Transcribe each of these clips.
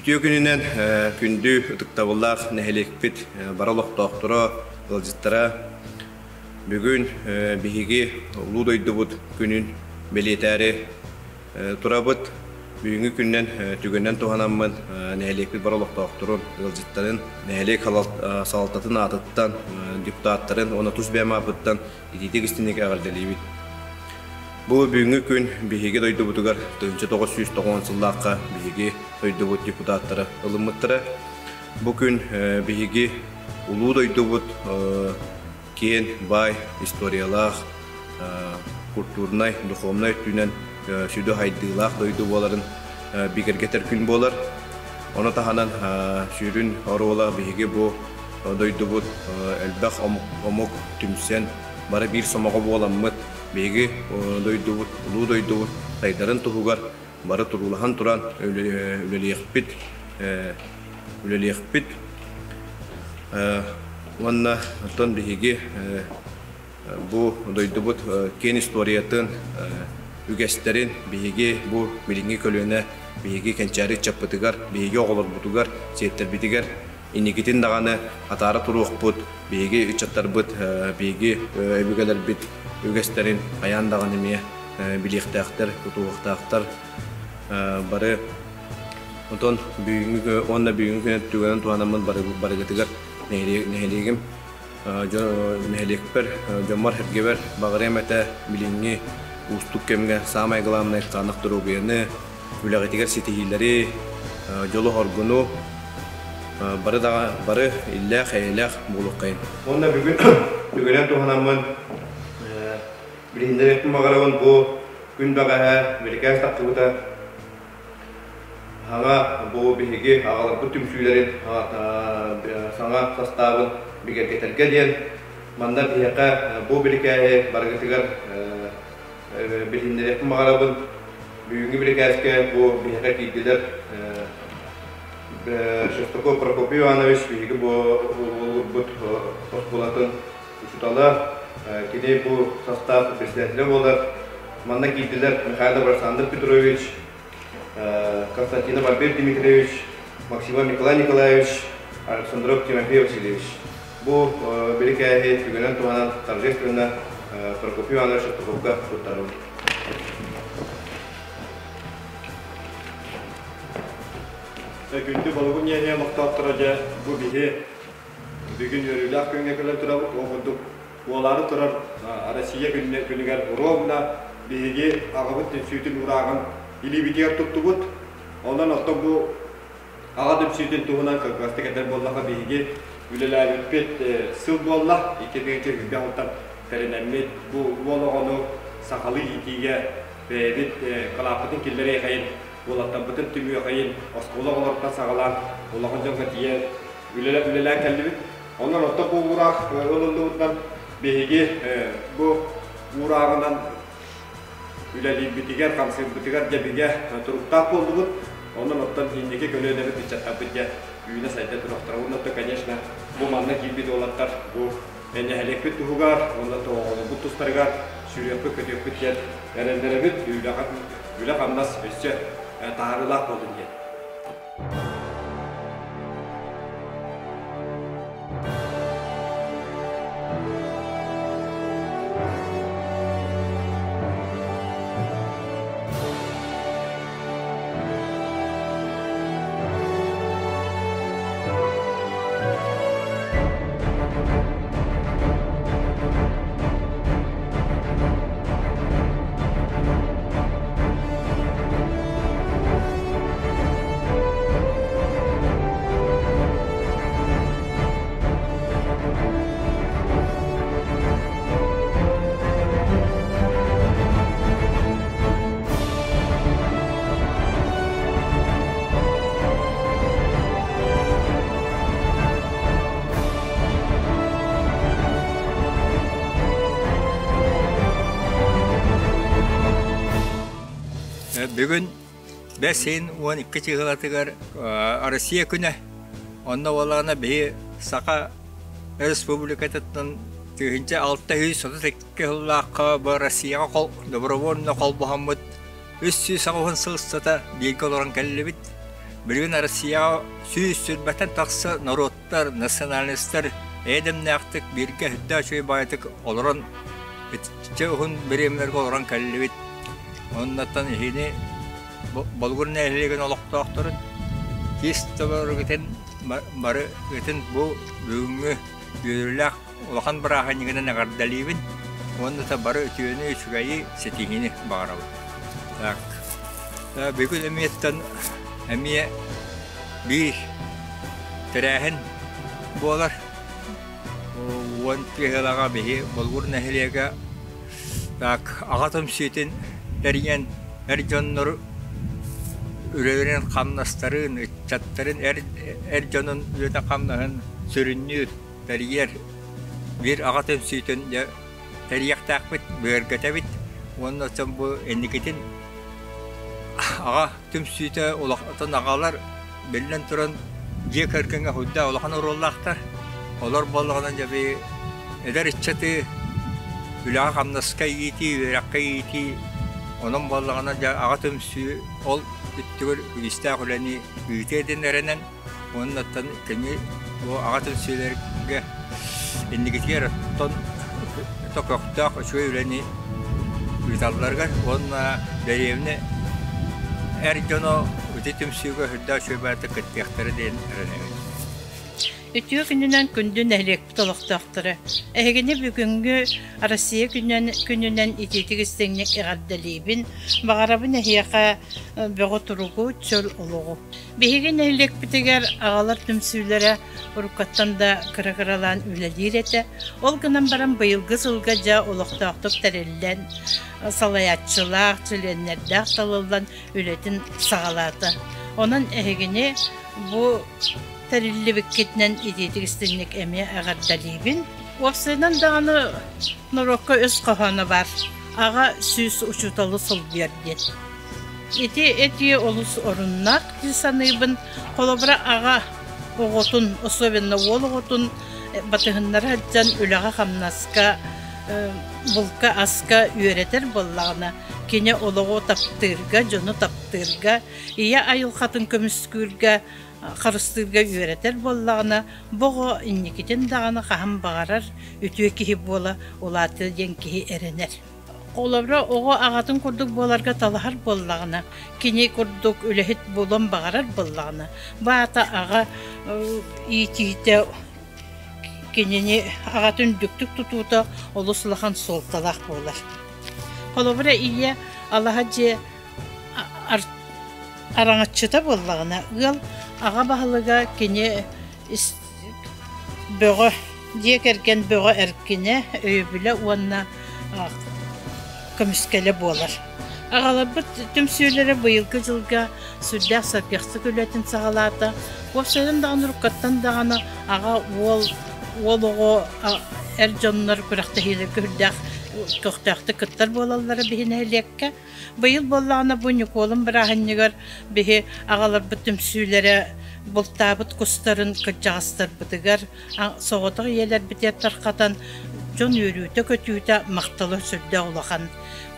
Үтүө күнүнэн күндү ытыктабыллаах нэһилиэкпит бары олохтоохторо, ыалдьыттара бүгүн биһиги улуу дойдубут күнүн бэлиэтээри турабыт. Бүгүҥҥү күнүнэн түгэнинэн туһанаммын нэһилиэкпит бары олохтоохторун, ыалдьыттарын, нэһилиэк салалтатын аатыттан, депутаттарын уонна тус бэйэм ааппыттан итиитик истиҥник эҕэрдэлиибит. Бу бүгүҥҥү күн биһиги дойдубутугар 1990 сыллаахха биһиги дойдубут депутаттара ылыммыттара. Бу күн биһиги улуу дойдубут киэн баай историялаах, культурнай, духовнай өттүнэн сүдү хайдыылаах дойду буоларын бигэргэтэр күн буолар. Ону таһынан сүрүн оруола биһиги бу дойдубут элбэх омук түмсэн бары биир сомоҕо буоламмыт биһиги дойдубут, улуу дойдубут сайдарын туһугар бары туруулаһан туран үлэлиэхпит, үлэлиэхпит. Уонна оттон биһиги бу дойдубут киэн историятын, үгэстэрин биһиги бу билиҥҥи көлүөнэ биһиги кэнчээри ыччаппытыгар, биһиги оҕолорбутугар, сиэттэрбитигэр инникитин даҕаны атаара туруохпут, биһиги ыччаттарбыт, биһиги өбүгэлэрбит үгэстэрин хайаан даҕаны эмиэ билиэхтээхтэр, тутуһуохтаахтар. Бары онтон бүгүҥҥү уонна бүгүҥҥү күнэ түгэнин туһанаммын барыгытыгар нэһилиэгим нэһилиэкпэр, дьоммор-сэргэбэр баҕарыам этэ билиҥҥи уустук кэмҥэ саамай главное кытаанах доруобуйаны, үлэҕитигэр ситиһиилэри, дьолу-соргуну бары даҕа бары иллээх-эйэлээх буолуоххайын. Уонна бүгүн түгэнэн туһанаммын билиһиннэриэхпин баҕарабын бу күн бэҕэһээ бирикээс тахсыбыта Саҥа бу биһиги аҕаларбыт түмсүүлэрин саҥа састаабын бигэргэтэргэ диэн манна биһиэхэ бу бирикээһи барыгытыгар билиһиннэриэхпин баҕарабын. Бүгүҥҥү бирикээскэ бу биһиэхэ киирдилэр Шестаков Прокопий Иванович биһиги бу уолурбут оскуолатын учуутала, кини бу састаап председателэ буолар. Манна киирдилэр Михайлов Александр Петрович, Константинов Альберт Дмитриевич, Максимов Николай Николаевич, Александров Тимофей Васильевич. Бу бирикээһи түгэнэн туһанан торжественно Прокопий Иванович Шестаковка туттарабын. Күндү Болугун иэниэ олохтоохторо дьэ бу биһи Бүгүн үөрүүлээх күҥҥэ кэлэн турабыт. Ол курдук буолаары турар Россия күнүгэр ровно биһиги аҕабыт түмсүүтүн урааҕын илиибитигэр туттубут. Онон оттон бу аҕа түмсүүтүн туһунан кылгастык этэр буоллахха биһиги үлэлээбиппит сыл буолла. 2020 сылтан тэринэммит бу уол оҕону сахалыы иитиигэ бэйэбит кылааппытын киллэриэхэйин, уолаттарбытын түмүөхэйин, оскуола оҕолоруттан саҕалаан улахан дьоҥҥо тиийэ үлэлээн кэллибит. Онон орто бу уураах ылыллыбытынан биһиги бу уурааҕынан үлэлиирбитигэр, хамсыырбытыгар дьэ бигэ туруктаах буоллубут. Онон оттон инники көлүөнэбит ыччаттарбыт дьэ үүнэ-сайда туруохтара. Уонна оттон, конечно, бу манна киирбит уолаттар бу нэһилиэкпит туһугар уонна оҕолорбут тустарыгар сүүрүөхпүт-көтүөхпүт диэн эрэннэрэбит. Үлэ-хамнас өссө таһаарыылаах буоллун диэн. Бүгүн бэс ыйын 12 чыһылатыгар Россия күнэ. Онно буоллаҕына биһи Саха Республикатыттан 1632 сыллаахха бу Россияҕа добровольно холбоһоммут 380 сыл устата бииргэ олорон кэллибит. Билигин Россияҕа 120-тэн тахса норуоттар, национальностар эйэ-дэмнээхтик бииргэ үрдээх үчүгэй баҕайытык олорон итиччэ уһун бириэмэлэргэ олорон кэллибит. Оннуттан эһигини Болугур нэһилиэгин олохтоохторун киис тоборугутун бары ытын бу бүгүҥҥү үөрүүлээх улахан бырааһынньыгынан эҕэрдэлиибин уонна да бары үтүөнү, үчүгэйи, ситиһиини баҕарабын. Так, бүгүн эмиэттэн эмиэ биир тэрээһин буолар. Уон тыһыылаҕа биһи Болугур нэһилиэгэ так аҕа түмсүүтүн тэрийэн эр дьоннору үлэлэрин хамнастарын, ыччаттарын эр, эр дьонун үлэтэ хамнаһын сүрүннүүр тэрийэр биир аҕа түмсүүтүн дьэ тэрийиэхтээхпит, бигэргэтэбит уонна оттон бу инникитин аҕа түмсүүтэ улахан аҕалар биллэн туран дьиэ кэргэҥҥэ сүрдээх улахан оруоллаахтар. Олор буоллаҕына дьэ би эдэр ыччаты үлэҕэ-хамнаска иитии, үөрэххэ иитии онон буоллаҕына дьэ аҕа түмсүү ол өттүгэр үгүстээх үлэни ыытыа диэн эрэнэн Уонна оттон кини бу аҕа түмсүүлэргэ инникитигэр оттон көхтөөх үчүгэй үлэни ыыталларыгар уонна дэриэбинэ эр дьоно ити түмсүүгэ сүрдээх үчүгэй баҕайытык кыттыахтара диэн эрэнэбин. Үтүө күнүнэн күндү нэһилиэкпит олохтоохторо! Эһигини бүгүҥҥү Россия күнүнэн, күнүнэн итиитик истиҥник эҕэрдэлиибин. Баҕарабын эһиэхэ бөҕө туругу, чөл олоҕу. Биһиги нэһилиэкпитигэр аҕалар түмсүүлэрэ уруккаттан да кыра-кыралаан үлэлиир этэ. Ол гынан баран быйылгы сылга дьэ олохтоохтук тэриллэн, салайааччылаах, чилиэннэрдээх талыллан үлэтин саҕалаата. Онон эһигини бу тэриллибиккитинэн итиитик истиҥник эмиэ эҕэрдэлиибин. Уопсайынан даҕаны норуокка өс хоһооно баар аҕа сүүс учууталы солбуйар диэн. Ити этии олус оруннаах дии саныыбын. Холобура, аҕа оҕотун, особенно уол оҕотун батыһыннара сылдьан үлэҕэ-хамнаска, булка-аска үөрэтэр буоллаҕына, кини олоҕу таптыырга, дьону таптыырга, ийэ айылҕатын көмүскүүргэ, харыстыырга үөрэтэр буоллаҕына, бу оҕо инникитин даҕаны хаһан баҕарар үтүө киһи буола улаатыа диэн киһи эрэнэр. Холобура, оҕо аҕатын курдук буоларга талаһар буоллаҕына, кини курдук үлэһит буолуон баҕарар буоллаҕына, бу аата аҕа иитиитэ кинини аҕатын үрдүктүк тутуута олус улахан суолталаах буолар. Холобура, ийэ алаһа дьиэ араҥаччыта буоллаҕына, ыал аҕа баһылыга кини бөҕө дьиэ кэргэн бөҕө эркинэ, өйөбүлэ уонна көмүскэлэ буолар. Аҕаларбыт түмсүүлэрэ быйылгы дьылга сүрдээх сэргэхсик үлэтин саҕалаата. Уопсайынан даҕаны уруккаттан даҕаны аҕа, уол, уол оҕо эр дьоннор күрэхтэһиилэргэ сүрдээх көхтөөхтүк кыттар буолаллара биһи нэһилиэккэ. Быйыл буоллаҕына бу Ньукуолун бырааһынньыгар биһи аҕаларбыт түмсүүлэрэ бултаабыт кустарын кырдьаҕастарбытыгар соҕотох ийэлэрбитигэр тархатан дьон үөрүүтэ-көтүүтэ махтала сүрдээх улахан.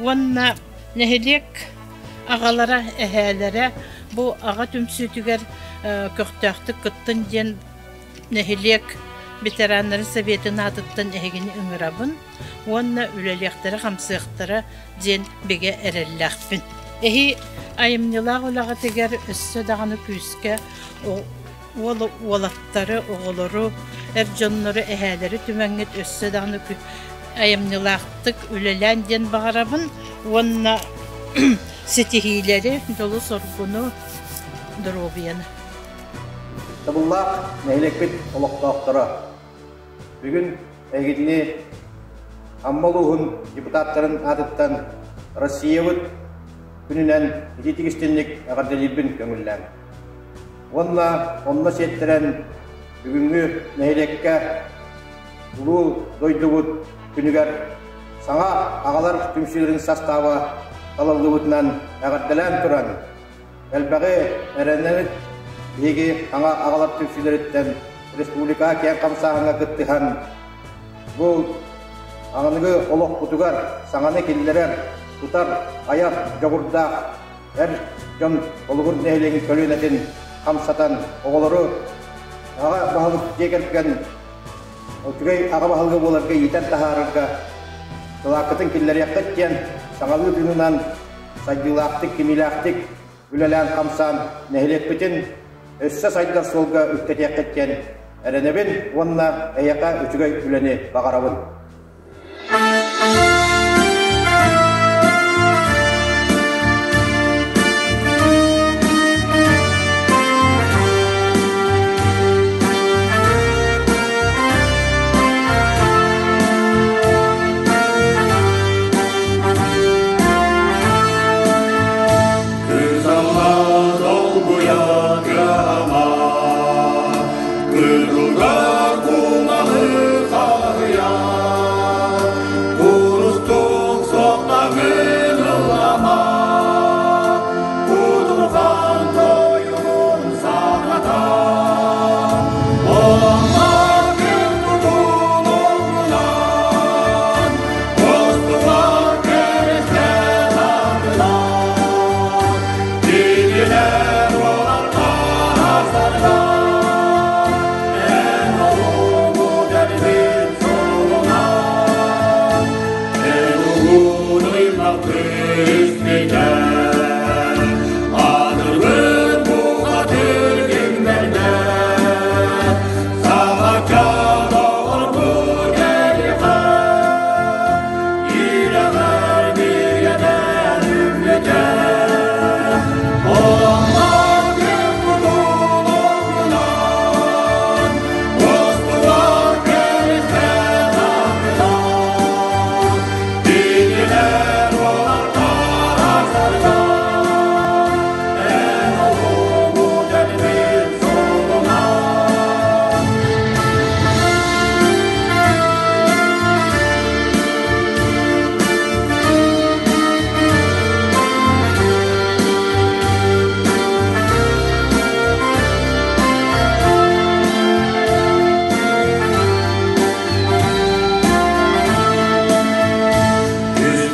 Уонна нэһилиэк аҕалара, эһээлэрэ бу аҕа түмсүүтүгэр көхтөөхтүк кыттын диэн нэһилиэк ветераннарын сэбиэтин аатыттан эһигини ыҥырабын уонна үлэлиэхтэрэ-хамсыахтара диэн бигэ эрэллээхпин. Эһи айымньылаах үлэҕитигэр өссө даҕаны күүскэ уол уолаттары, оҕолору, эр дьоннору, эһээлэри түмэҥҥит өссө даҕаны айымньылаахтык үлэлээн диэн баҕарабын уонна ситиһиилэри, дьолу-соргуну, доруобуйаны. Табыллаах нэһилиэкпит олохтоохторо Бүгүн эһигини Амма улууһун депутаттарын аатыттан Россиябыт күнүнэн итиитик истинник эҕэрдэлиирбин көҥүллээҥ. Уонна онно сиэттэрэн бүгүҥҥү нэһилиэккэ улуу дойдубут күнүгэр саҥа аҕалар түмсүүлэрин састааба талыллыбытынан эҕэрдэлээн туран Элбэҕи эрэнэбит. Биһиги саҥа аҕалар түмсүүлэриттэн республика киэҥ хамсааһыҥҥа кыттыһан бу аныгы олохпутугар саҥаны киллэрэр, тутар, айар дьоҕурдаах эр дьон Болугур нэһилиэгин көлүөнэтин хамсатан оҕолору аҕа баһылык дьиэ кэргэн үчүгэй аҕа баһылыга буоларга иитэн таһаарарга кылааккытын киллэриэххит диэн саҥалыы тыынынан сайдыылаахтык, кимиилээхтик үлэлээн-хамсаан нэһилиэкпитин өссө сайдар суолга үктэтиэххит диэн эрэнэбин уонна эйиэхэ үчүгэй үлэни баҕарабын.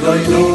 Дойду